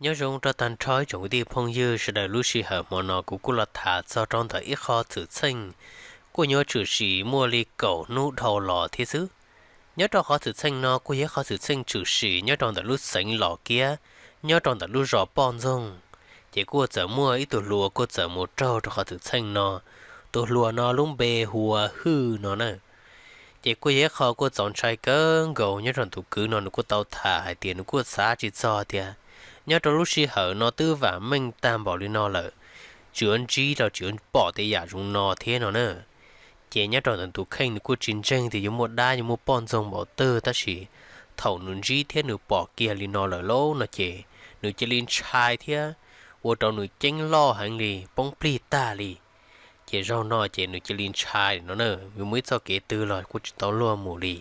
Nyob zoo rau tag nrho ib tsoom kwv tij phooj ywg sawv daws, lub sij hawm hmo no kuv kuj los tham txog rau ntawm ib qho xwm txheej kuj nyuaj tshwm sim muaj li kaum hnub dhau los thiab xwb. Nyob rau qhov xwm txheej no kuj yog ib qhov xwm txheej tshwm sim nyob rau ntawm lub xeev Los Kiab, nyob rau ntawm lub zos Poj Ntxoog. Ces kuj txawm muaj ib tug hluas kuj txawm mus raug rau qhov xwm txheej no. Tus hluas no lub npe hu ua Hwj no na. Ces kuj yog ib qho kuj txaus ntshai kawg nkaus, nyob rau tus kwv no nws kuj tau tham hais tias nws kuj xav tsis txog tias nyob rau lub sij hawm no twb vam meej tag npaum li no lawm, tsis yuav ntsib rau tsis yuav pom tej yam zoo no thiab no na. Ces nyob rau ntawm tus kheej nws kuj tsis ntseeg tias yuav muaj dab yuav muaj poj ntxoog npaum twg, tab sis thaum nws ntsib thiab nws pom kiag li no lawm lauj no ces nws cia li ntshai thiab ua rau nws ceeb loj heev li, poob plig tag li. Ces zaum no ces nws cia li ntshai no na, yuav mus ib txoj kev twg los kuj tsis tau luag mus li.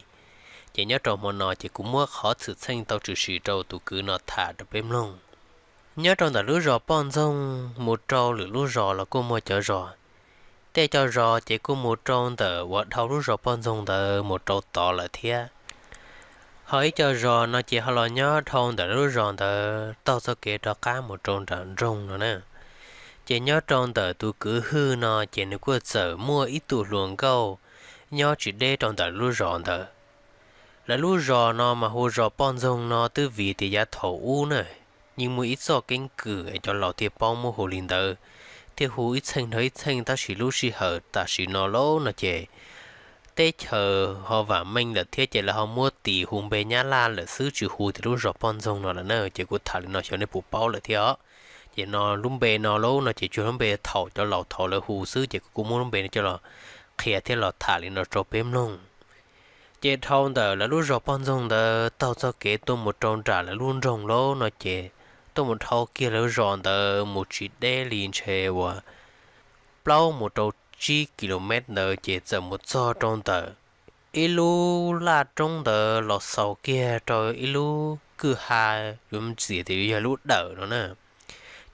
Ces nyob rau hmo no ces kuv muab qhov xwm txheej tau tshwm sim rau tus kwv no tham rau peb mloog. Nyob rau ntawm lub zos Poj Ntxoog mus rau lwm lub zos los kuj muaj cov zos. Tej cov zos ces kuj mus rau ntawm uas dhau lub zos Poj Ntxoog ntawd mus rau tod lawm thiab. Ho ib co zos no ces ho los nyob dhau ntawm lub zos ntawd taug txoj kev rov qab mus rau nram nroog no na. Ces nyob rau ntawm tus kwv Hwj no ces nws kuj txawm muaj ib tug hluas nkauj nyob tsis deb rau ntawm lub zos ntawd. Lawv lub zos no mas hu zos Poj Ntxoog no twb vim tias yav thaum ub na, yeej muaj ib txoj keeb kwm es cov laus thiaj paub muab hu li ntawd, thiaj hu ib txheej nrog ib txheej, tab sis lub sij hawm tam sim no lauj no ces teb chaws ho vam meej lawm thiab ces lawv ho muab tis hu npe Nyab Laj lawm xwb, tsis hu tias lub zos Poj Ntxoog no lawm na. Ces kuv tham li no xyov nej puas paub lawm thiab os. Ces no lub npe no lauj no ces tsuas lub npe thaum cov laus thaum lawv hu xwb, ces kuv kuj muab lub npe no coj los qhia thiab los tham li no rau peb mloog. Ces dhau ntawm lawv lub zos Poj Ntxoog ntawd taug txoj kev tuaj mus rau nram lawv lub nroog lauj no ces tuaj mus dhau kiag lawv zos ntawd mus tsis deb li ntshe uas plaub mus rau tsib kilomev ntawd ces txawm mus txog rau ntawm ib lub laj roob ntawd los xaus kiag rau ib lub kwj ha, yuav ntxias tias yuav yog lub dawm no na.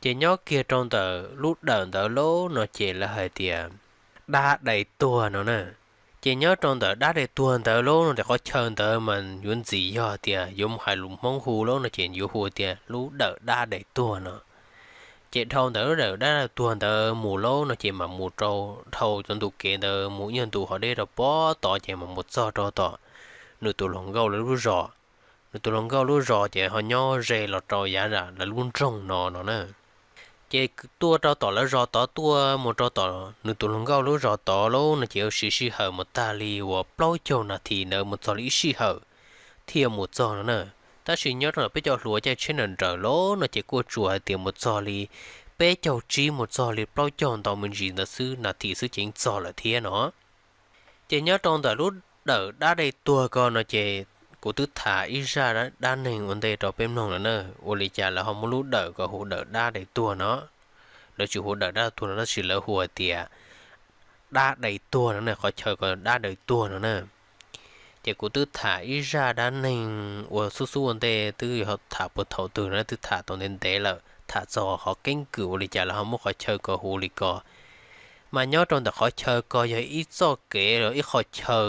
Ces nyob kiag rau ntawm lub dawm ntawd lauj no ces lawv hais tias dab dai tuag no na. Ces nyob rau ntawm dab dai tuag ntawd lauj no ces qhov chaw ntawd mas yuav ntxim yog tias yuav mus hais lus Hmoob hu lauj no ces yuav hu tias lub dawm dab dai tuag no. Ces dhau ntawm lub dawm dab dai tuag ntawd mus lauj no ces mam mus rau dhau cov ntu kev ntawd mus ib nyuag ntu ho deb rau pem tod ces mam mus txog rau tom nws tus hluas nkauj lawv lub zos. Nws tus hluas nkauj lub zos ces ho nyob ze los rau yav lawv lub nroog no no na. Ces tuaj rau tom lawv zos tod tuaj mus rau tom nws tus hluas nkauj lub zos tod lauj no ces ua siv sij hawm mus tag li uas plaub caug nas this ntawd mus txog li ib sij hawm thiaj mus txog no na. Tab sis nyob rau peb cov hluas caij tsheb nrawm nrawm lauj no ces kuj tsuas hais tias mus txog li peb caug tsib mus txog li plaub caug ntau me ntsis ntawd xwb, nas this xwb ces yeej txog lawm thiab no. Ces nyob rau ntawm lub dawm dab dai tuag ko no ces kuv twb tham ib zaj dab neeg ua ntej rau peb mloog lawm na, ua li cas lawv ho muab lub dawm ko hu dawm dab dai tuag no. Lawv tsis hu dawm dab tuag no tab sis lawv hu hais tias dab dai tuag no na, qhov chaw ko dab dai tuag no na. Ces kuv twb tham ib zaj dab neeg ua xub xub ua ntej, twb yog tham puag thaum twg no twb tham tau ntev ntev lawm, tham txog qhov keeb kwm ua li cas lawv ho muab qhov chaw ko hu li ko. Mas nyob rau ntawm qhov chaw ko yog ib txoj kev los ib qho chaw,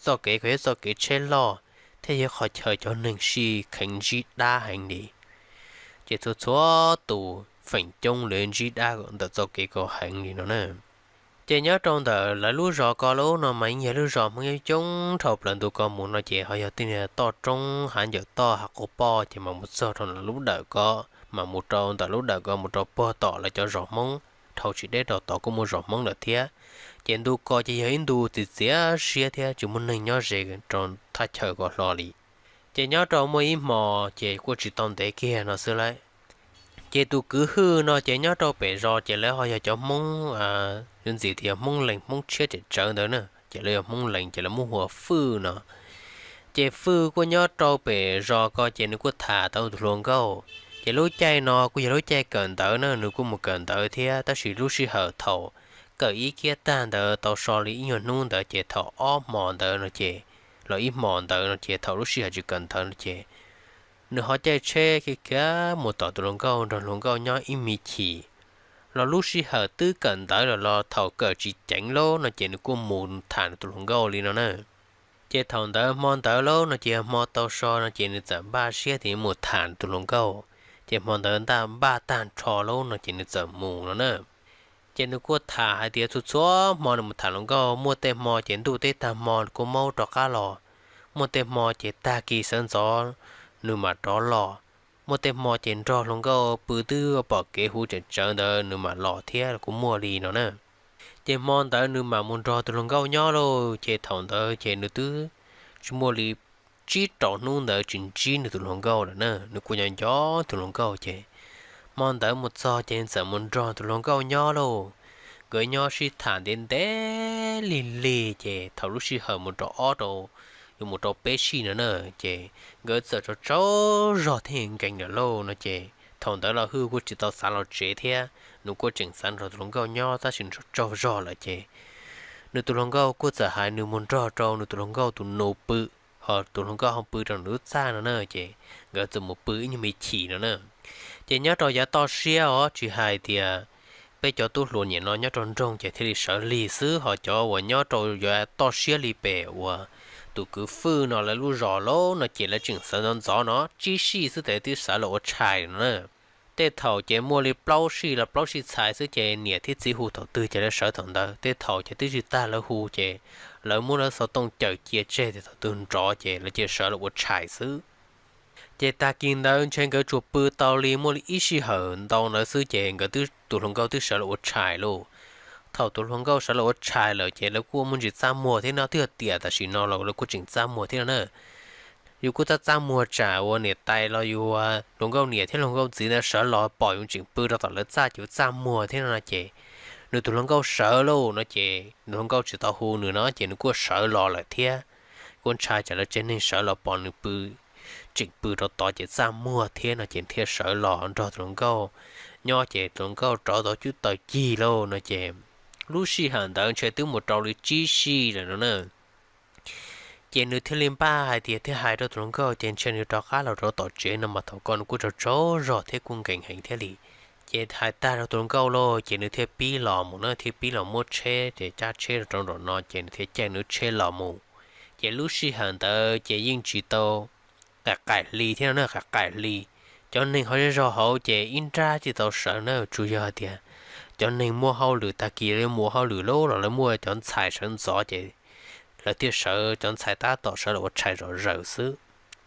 txoj kev ko yog txoj kev tsheb loj, thiab yog qhov chaw cov neeg sij kheev ntsib dab heev li. Ces txhua txhua tus feem coob lawv ntsib dab ntawm txoj kev ko heev li no na. Ces nyob rau ntawm lawv lub zos ko lauj no mas yeej yog lub zos Hmoob coob coob dhau plaws ntu ko mus no ces ho yog tej niag toj roob hav ncaws toj hav quas poj ces mam mus txog rau ntawm lub dawm ko, mam mus rau ntawm lub dawm ko mus rau puag tom lawv cov zos Hmoob, dhau tsis deb rau tod kuj muaj zos Hmoob lawm thiab. Ces ntu ko ces yog ib ntu txias txias siab thiab tsis muaj neeg nyob ze rau thaj chaw ko hlo li. Ces nyob rau muaj ib hmo ces kuj tsis tau ntev kiag no xwb lauj. Ces tus kwv Hwj no ces nyob rau pem zos ces lawv ho yog cov Hmoob, yuav ntxiv tias yog Hmoob Lees Hmoob Tshiab tsem tsawv ntawd na, ces lawv yog Hmoob Lees ces lawv muab hu ua Fwj no. Ces Fwj kuj nyob rau pem zos ko ces nws kuj tham tau tus hluas nkauj. Ces lub caij no kuj yog lub caij kawm ntawv na, nws kuj mus kawm ntawv thiab, tab sis lub sij hawm thaum kawm ib kiab tag ntawd tau so li ib nyuag hnub ntawd ces thaum ob hmo ntawd no ces, los ib hmo ntawd no ces thaum lub sij hawm tsis kawm ntawv no ces nws ho caij tsheb khiav khiav mus tom tus hluas nkauj nrog hluas nkauj nyob ib me chim. Los lub sij hawm twb kawm ntawv lawm los thaum kawm tsis ceev lawm no ces nws kuj mus tham nws tus hluas nkauj li no na. Ces thaum ntawd hmo ntawd lawm no ces hmo tau so no ces nws txawm npaj siab tias mus tham tus hluas nkauj. Ces hmo ntawd ntaj npaj tag nrho lawm no ces nws txawm mus no na. Ces nws kuj tham hais tias txhua txhua hmo nws mus tham hluas nkauj, muaj tej hmo ces ntuj teb tag hmo nws kuj maub rov qab los, muaj tej hmo ces tag kis sawv ntxov nws mam rov los, muaj tej hmo ces nrog hluas nkauj pw twb pom kev huv tseem tsawv ntawd nws mam los thiab los kuj muaj li no na. Ces hmo ntawd nws mam mus nrog tus hluas nkauj nyob lauj, ces thaum ntawd ces nws twb tsis muaj li tsib rau hnub ntawd tsis ntsib nws tus hluas nkauj lawm na, nws kuj nyob nco tus hluas nkauj ces hmo ntawd mus txog ces txawm mus nrog tus hluas nkauj nyob lauj. Nkawd nyob sib tham ntev ntev lig lig ces thaum lub sij hawm mus rau ob rau, yuav mus rau peb sij no na, ces nkawd txawm tsaug tsaug zog thiab nkees lawm lauj no ces thaum ntawd los Hwj kuj tsis tau xav los tsev thiab, nws kuj tseem xav nrog tus hluas nkauj nyob tab sis tsaug tsaug zog lawm ces nws tus hluas nkauj kuj txawm hais nws mus nrog rau nws tus hluas nkauj tus nus pw, ho tus hluas nkauj ho pw rau nws lub txaj no na, ces nkawd txawm mus pw ib nyuag me chim no na. Ces nyob rau yav toj siab os tsis hais tias peb cov tub hluas niam no nyob rau nroog ces thiaj li sawv lig xwb, ho cov uas nyob rau yav toj siab li pem uas tus kwv Fwj no lawv lub zos lauj no ces lawv tseem sawv ntxov ntxov no tsib sij xwb ces twb sawv los ua tshais no na. Tej thaum ces muaj li plaub sij los plaub sij txhais xwb ces niam thiab txiv hu thaum twg ces lawv sawv thaum ntawd, tej thaum ces twb tsis tag lawv hu ces lawv muab lawv xov tooj cawm cia tseg tias thaum twg nrov ces lawv cia li sawv los ua tshais xwb. Ces tag kis ntawd ntshe nkawd tsuas pw tau li muaj li ib sij hawm ntau ntawd xwb ces nkawd, tus hluas nkauj twb sawv los ua tshais lauj. Thaum tus hluas nkauj sawv los ua tshais lawm ces lawv kuj muaj ntsis txaj muag thiab no, twb yog tiam tam sim no los lawv kuj tseem txaj muag thiab no na. Yus kuj txaj txaj muag tsam uas niam tais los yus hluas nkauj niam thiab hluas nkauj txiv ntawd sawv los pom yus tseem pw rau tom lawv txaj ces yus txaj muag thiab no ces nws tus hluas nkauj sawv lauj no ces nws hluas nkauj tsis tau hu nws no ces nws kuj sawv los lawm thiab. Kuj ntshai tsam lawv tsev neeg sawv los pom nws pw, tseem pw rau tod ces txaj muag thiab no ces thiaj sawv los nrog tus hluas nkauj nyob ces tus hluas nkauj rov tau cub taws cig lauj no ces lub sij hawm ntawd ntshe twb mus rau li tsib sij lawm no na. Ces nws thiaj li npaj hais tias thiaj hais rau tus hluas nkauj ces ntshe nws rov qab los rau tom tsev no mas thaum ko nws kuj tsaug tsaug zog thiab kuj nkees heev thiab li. Ces hais tag rau tus hluas nkauj lauj ces nws thiaj pib los mus na, thiaj pib los muab tsheb ces cab tsheb rau nraum no ces nws thiaj caij nws lub tsheb los mus. Ces lub sij hawm ntawd ces yeej tsis tau qaim qaim hli thiab no na, qaim qaim hli. Cov neeg ho zej zog hauv ces ib nrab tsis tau sawv na, tsuas yog hais tias cov neeg muaj hauj lwm tag kis lawv mus hauj lwm lauj los lawv muaj cov ntxhais sawv ntxov ces lawv thiaj sawv, cov ntxhais tab tom sawv los ua tshais zom zaws xwb.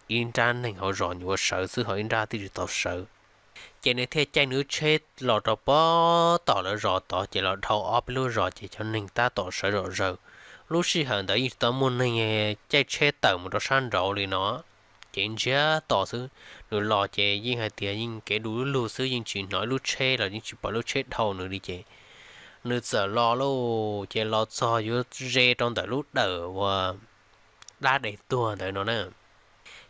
Ib nrab neeg hauv zos nyuam qhuav sawv xwb ho ib nrab twb tsis tau sawv. Ces nws thiaj caij nws lub tsheb los rau pem tom lawv zos tod ces los dhau ob peb lub zos ces cov neeg tab tom sawv zom zaws. Lub sij hawm ntawd yeej tsis tau muaj neeg caij tsheb tawm mus rau sab nraud li no, ces ntsiag to xwb. Nws los ces yeej hais tias yeej kev du lug lug xwb, yeej tsis hnov ib lub tsheb los yeej tsis pom lub tsheb dhau nws li ces nws txawm los lauj, ces los txog yuav ze rau ntawm lub dawm uas dab dais tuag ntawd no na.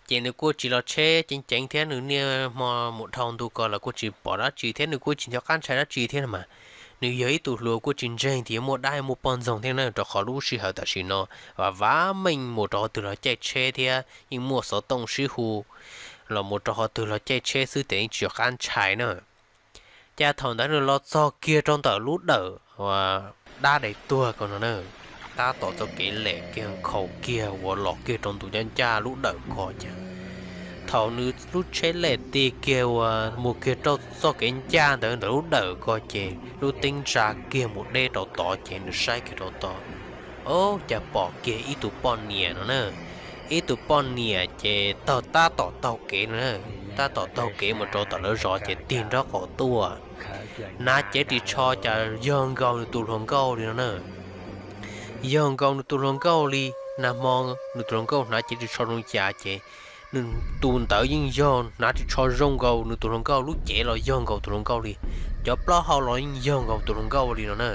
Ces nws kuj tsis los tsheb ceev ceev thiab, nws niaj hmo mus dhau ntu ko los kuj tsis pom dab tsi thiab nws kuj tsis nco qab ntshai dab tsi thiab no mas. Nws yog ib tug hluas kuj tsis ntseeg tias yuav muaj dab muaj poj ntxoog thiab na, rau qhov lub sij hawm tam sim no vam vam meej mus rau qhov twg los caij tsheb thiab yeej muaj xov tooj sib hu los mus rau qhov twg los caij tsheb xwb ces yeej tsis nco qab ntshai na. Ces thaum ntawd nws los txog kiag rau ntawm lub dawm uas dab dais tuag ko no na, tab tom txoj kev lem kiag khaus kiag uas los kiag rau ntu ncaj ncaj lub dawm ko ces thaum nws lub tsheb lem tig kiag uas mus kiag rau txoj kev ncaj ntawd ntawm lub dawm ko ces lub teeb ntsa kiag mus deb rau tod ces nws saib kiag rau tod, o, cas pom kiag ib tug poj niam no na. Ib tug poj niam ces taug, tab tom taug kev no na, tab tom taug kev mus rau tom lawv zos ces tig nraub qaum tuaj, hnav cev ris tsho cas yog nkaus nws tus hluas nkauj li no na. Yog nkaus nws tus hluas nkauj li. Nag hmo nws tus hluas nkauj hnav cev ris tsho zoo cas ces nws tus ntawd yeej yog hnav ris tsho zoo nkaus nws tus hluas nkauj, lub cev los yog nkaus tus hluas nkauj li, cov plaub hau los yeej yog nkaus tus hluas nkauj li no na.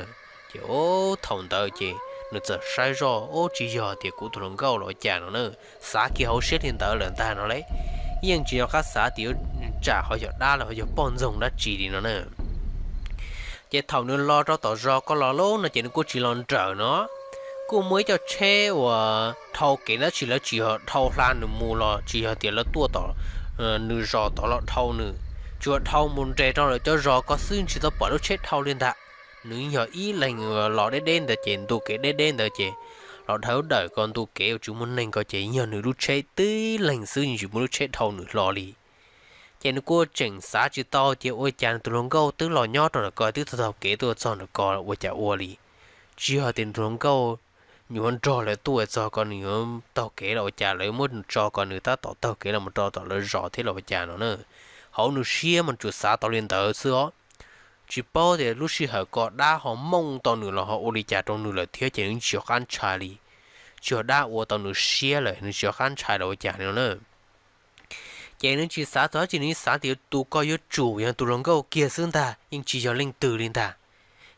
Ces o, thaum ntawd ces nws txawm saib zoj, o, tsis yog tias kuv tus hluas nkauj los cas no na, xav kiag hauv siab li ntawd lawm ntag no lauj, yeej tsis nco qab xav tias yuav tsam ho yog dab los ho yog poj ntxoog dab tsi li no na. Ces thaum nws los rau tom zos ko los lauj no ces nws kuj tsis los nrawm no, kuj muaj ib co tsheb uas dhau kev tab sis lawv tsis yog dhau hla nws mus los tsis yog tias lawv tuaj tom nws zos tod los dhau nws, tsuas dhau mus nres rau lawv cov zos ko xwb tsis tau pom lub tsheb dhau li ntag. Nws yog ib leeg los deb deb ntawd ces ntu kev deb deb ntawd ces los dhau dawm ko ntu kev uas tsis muaj neeg ko ces yog nws lub tsheb tib leeg xwb tsis muaj lub tsheb dhau nws hlo li. Ces nws kuj tseem xav tsis tau tias ua cas nws tus hluas nkauj twb los nyob rau ntawm ko twb taug kev tuaj txog ntawm ko ua cas ua li. Tsis yog tias nws tus hluas nkauj yuav nrog lawv tuaj txog ko nws yuav taug kev los ua cas lawv muab tso ko nws tab tom taug kev los mus rau tom lawv zos thiab los ua cas no na. Hauv nws siab mas tsuas xav tau li ntawd xwb os. Tsis paub tias lub sij hawm ko dab ho mooj tau nws los ho ua li cas rau nws lawm thiab ces nws tsis nco qab ntshai li. Tsis yog dab ua tau nws siab lawm nws tsis nco qab ntshai los ua cas li no na. Ces nws tsis xav txog dab tsi nws xav tias tus ko yuav tsum yog tus hluas nkauj kiag xwb ntag yeej tsis yog leej twg li ntag.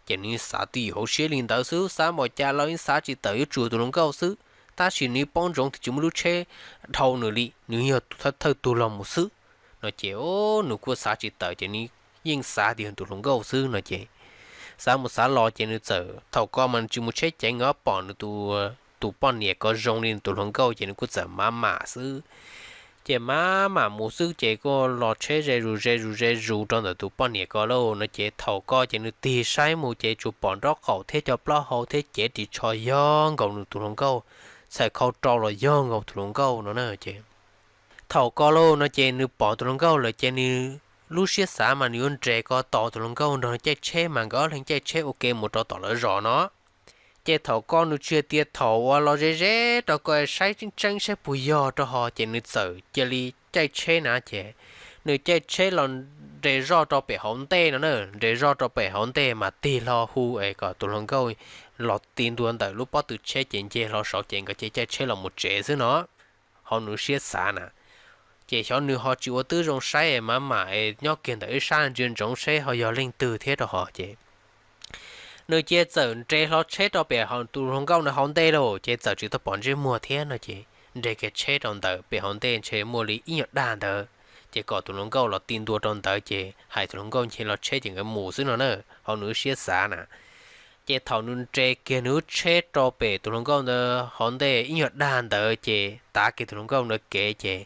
Ces nws xav twj ywm hauv siab li ntawd xwb xav npaum cas los yeej xav tsis tawm yuav tsum tus hluas nkauj xwb. Tab sis nws paub ntsoov tias tsis muaj lub tsheb dhau nws li nws yog tus thawj tug los mus xwb. No ces nws kuj xav tsis tawm ces nws yeej xav tias yog tus hluas nkauj xwb no ces xav mus xav los ces nws txawm thaum ko mas nws tsis mus tsheb ceev os pom nws tus poj niam ko zoo li nws tus hluas nkauj ces nws kuj txawm maj mam xwb. Ces maj mam mus xwb ces kuj los tsheb ze zus ze zus ze zus rau ntawm tus poj niam ko lauj no ces thaum ko ces nws tig saib mus ces tsuas pom nraub qaum thiab cov plaub hau thiab cev ris tsho yog nkaus nws tus hluas nkauj, txhais khau rau los yog nkaus tus hluas nkauj no na ces thaum ko lauj no ces nws pom tus hluas nkauj lawm ces nws lub siab xav mas nws yuav nres ko tos tus hluas nkauj nrog nws caij tsheb mas nkawd ob leeg caij tsheb ua ke mus rau tom lawv zos no. Ces thaum ko nws tsis tias thaum uas los ze ze rau ko saib tseeb tseeb saib puas yog rau ho ces nws txawm cia li caij tsheb na ces nws caij tsheb los nres zoj rau pem hauv ntej no na, nres zoj rau pem hauv ntej mas tig hlo hu es kom tus hluas nkauj los ti ntua ntawm lub pob tw tsheb ces nce hlo saud ces nkawd cia caij tsheb los mus tsev xwb no. Hauv nws siab xav na, ces xyov nws ho tsis ua twb zoo saib mas mam es nyob kiag ntawm ib sab ntsia ntsoov seb ho yog leej twg thiab rau ho ces nws cia txawm nres hlo tsheb rau pem tus hluas nkauj ntawd hauv ntej lauj ces txawm tsis tau pom ntsej muag thiab no ces nres kiag tsheb rau ntawm pem hauv ntej ntshe muaj li ib nyuag dag ntawd, ces kom tus hluas nkauj los ti ntua rau ntawd ces hais tus hluas nkauj nce hlo tsheb ces nkawd mus xwb no na. Hauv nws siab xav na, ces thaum nws nres kiag nws lub tsheb rau pem tus hluas nkauj ntawd hauv ntej ib nyuag dag ntawd ces tav kiag tus hluas nkauj ntawd kev ces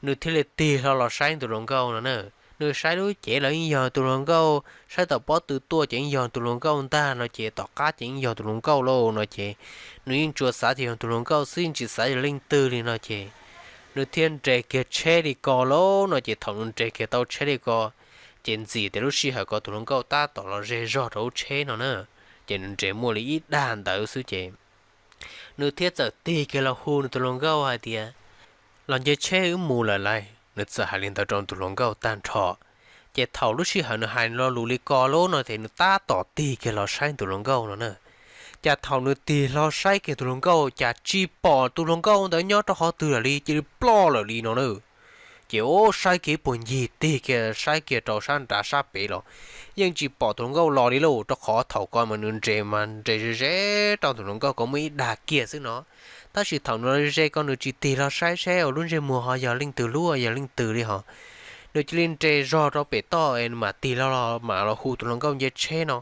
nws thiaj li tig hlo los saib tus hluas nkauj no na. Nws saib lub cev los yeej yog tus hluas nkauj, saib tom pob tw tuaj ces yeej yog tus hluas nkauj ntag no ces tom qab ces yeej yog tus hluas nkauj lauj no ces nws yeej tsuas xav tias yog tus hluas nkauj xwb yeej tsis xav yog leej twg li no ces nws thiaj nres kiag tsheb li ko lauj no ces thaum nws nres kiag tau tsheb li ko ces ntxim tias lub sij hawm ko tus hluas nkauj tab tom los ze zog rau lub tsheb no na, ces nws nres muaj li ib dag ntawd xwb ces nws thiaj txawm tig kiag los hu nws tus hluas nkauj hais tias, los nce tsheb wb mus lawm lauj. Nws txawm hais li ntawd rau tus hluas nkauj tag nrho. Ces thaum lub sij hawm nws hais lo lus li ko lauj no ces nws tab tom tig kiag los saib tus hluas nkauj no na. Cas thaum nws tig hlo saib kiag tus hluas nkauj cas tsis pom tus hluas nkauj ntawd nyob rau qhov twg lawm li, cia li ploj lawm li no na. Ces ua saib kiag puag ncig tig kiag saib kiag rau sab nrad sab pem los yeej tsis pom tus hluas nkauj los li lauj, rau qhov thaum ko mas nws nres mas nres ze ze rau tus hluas nkauj ko muaj ib dag kiag xwb no. Tab sis thaum nws los ze ko nws tsis tig hlo saib seb ua lub ntsej muag ho yog leej twg lub yog leej twg li ho. Nws cia li nres zog rau pem toj es nws mam tig hlo mam los hu tus hluas nkauj nce tsheb no.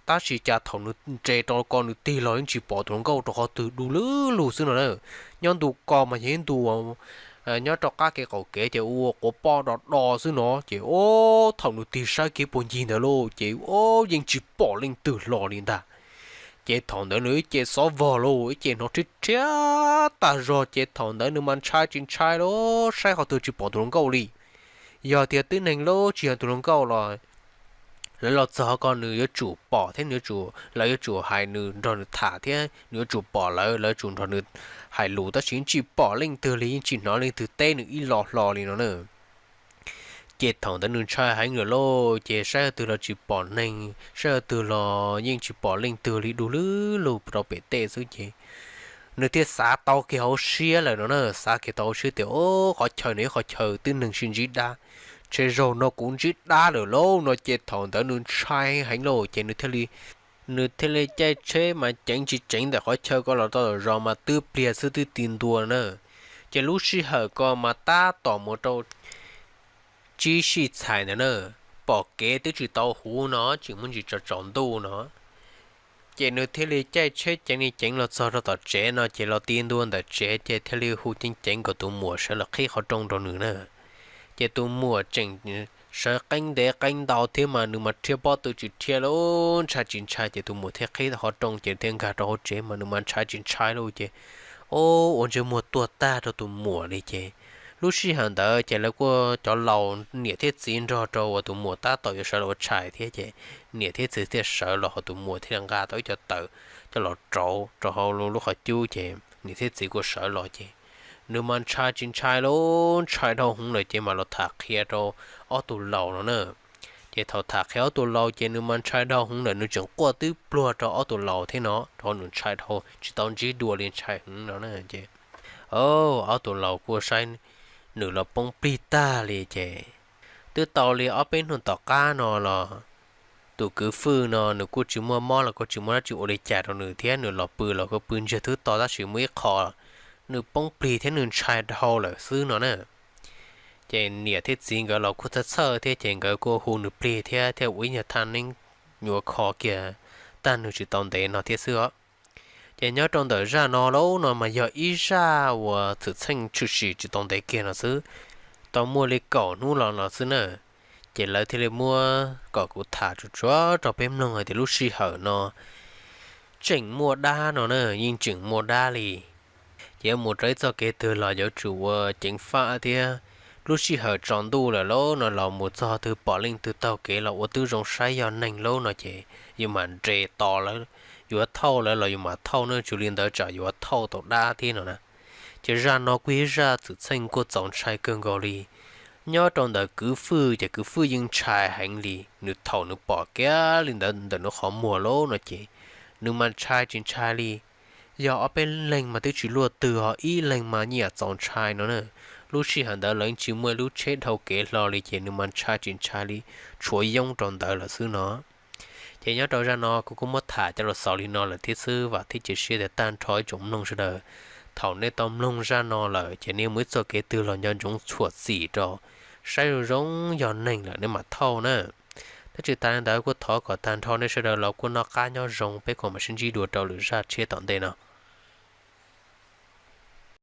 Tab sis cas thaum nws nres rau ko nws tig los yeej tsis pom tus hluas nkauj rau qhov twg du lug lug xwb no na. Nyob ntu ko mas yog ib ntu nyob rau qab kev qaum kev ces ua quav pob do do xwb no ces ua thaum nws tig saib kiag puag ncig ntawd lauj ces ua yeej tsis pom leej twg hlo li ntag. Ces thaum ntawd nws ib ce xov vog lauj, ib ce hnov rhiab rhiab tag zog ces thaum ntawd nws mas ntshai tsis ntshai lauj, saib qhov twg tsis pom tus hluas nkauj li. Yog tias tib neeg lub tsis yog tus hluas nkauj los lawv los txog ko nws yuav tsum pom thiab nws yuav tsum, lawv yuav tsum hais nws nrog nws tham thiab nws yuav tsum pom lawv, lawv yuav tsum nrog nws hais lus, tab sis yeej tsis pom leej twg li, yeej tsis hnov leej twg teb nws ib lo hlo li no na. Ces thaum ntawd nws ntshai heev lawm lauj, ces saib qhov twg los tsis pom neeg, saib qhov twg los yeej tsis pom leej twg li, du lug lug rau pem tej xwb ces nws thiaj xav tau kiag hauv siab lawm no na, xav kiag tau hauv siab tias o, qhov chaw no ib qhov chaw twb neeg sib ntsib dab, ntshe zaum no kuv ntsib dab lawm lauj no ces thaum ntawd nws ntshai heev lauj ces nws thiaj li nws thiaj li caij tsheb mas ceev tsis ceev ntawm qhov chaw ko los tau zos mas twb pliag xwb twb ti ntua na. Ces lub sij hawm ko mas tab tom mus rau tsib sij txhais ntawd na, pom kev twb tsis tau huv no tseem muaj ntsis tsaus tsaus ntuj no. Ces nws thiaj li caij tsheb ceev li ceev los txog rau tom tsev no ces los ti ntua ntawm tsev ces thiaj li hu ceev ceev kom tus muam sawv los qhib qhov rooj rau nws na. Ces tus muam tseem sawv qeeb ntev qeeb ntau thiab mas nws mas rhia pob tw tsis rhia li, ntshai tsis ntshai. Ces tus muam thiaj qhib qhov rooj ces thiaj nkag rau hauv tsev mas nws mas ntshai tsis ntshai li ces, o, ua ntsej muag tuag tag rau tus muam li ces. Lub sij hawm ntawd ces lawv kuj cov laus niam thiab txiv nrog rau uas tus muam tab tom yuav sawv los ua tshais thiab ces niam thiab txiv thiaj sawv los hos tus muam thiaj li nqa tau ib co taws coj los rauv rau hauv lub qhov cub ces niam thiab txiv kuj sawv los ces nws mas ntshai tsis ntshai li, ntshai dhau hwv lawm ces mas los tham qhia rau ob tug laus no na. Ces thaum tham qhia ob tug laus ces nws mas ntshai dhau hwv lawm, nws tseem quaj twb pluag rau ob tug laus thiab no, rau qhov nws ntshai dhau tsis tau ntsib dua li, ntshai hwv no na ces, o, ob tug laus kuj saib nws los poob plig tag li ces twb tau li ob peb hnub tom qab no los tus kwv Fwj no nws kuj tsis muaj mob los kuj tsis muaj dab tsi ua li cas rau nws thiab, nws los pw los kuj pw ntsiag twb to tab sis muaj ib qho nws poob plig thiab nws ntshai dhau lawm xwb no na. Ces niam thiab txiv nkawd los kuj txhawj txhawj thiab ces nkawd kuj hu nws plig thiab thiaj ua ib nyuag thaj neeb nyuam kho kiag tag nws tsis tau ntev no thiab xwb os. Ces nyob rau ntawm zaj no lauj no mas yog ib zaj uas txwm txheej tshwm sim tsis tau ntev kiag no xwb, tau muaj li kaum hnub los no xwb na. Ces lawv thiaj li muab kom kuv tham tsuas tsuav rau peb mloog hais tias lub sij hawm no tseem muaj dab no na, yeej tseem muaj dab li. Ces yuav mus rau ib txoj kev twg los yuav tsum ua ceev faj thiab lub sij hawm tsaus ntuj lawm lauj no los mus txog twg pom leej twg taug kev los ua tib zoo saib yog neeg lauj no ces yus mam nres tos lawv, yuav thauj lawv los yus mam thauj na, tsis li ntawd tsam yuav thauj tau dab thiab no na. Ces zaj no kuj yog zaj txwm txheej kuj txaus ntshai kawg nkaus li. Nyob rau ntawm kwv Fwj ces kwv Fwj yeej ntshai heev li, nws thaum nws pom kiag li ntawd ntawm nws qhov muag lauj no ces nws mas ntshai tsis ntshai li. Yog ob peb leeg mas twb tsis luaj twg ho ib leeg mas nyam txaus ntshai no na. Lub sij hawm ntawd lawv tsis muaj lub tsheb dhau kev hlo li ces nws mas ntshai tsis ntshai li, tshuav yoob rau ntawd lawm xwb no. Ces nyob rau zaj no kuv kuj muab tham coj los xaus li no lawm thiab xwb, vam thiab cia siab tias tag nrho ib tsoom mloog sawv daws, thaum nej tau mloog zaj no lawm ces nej mus ib txoj kev twg los nco ntsoov txhuam txim rau, saib zoo zoo yog neeg lawm nej mam thauj na. Tab sis tas li ntawd kuj thov kom tag nrho nej sawv daws los kuj noj qab nyob zoo, peb kuj mam sib ntsib dua rau lwm zaj tshiab tom ntej no.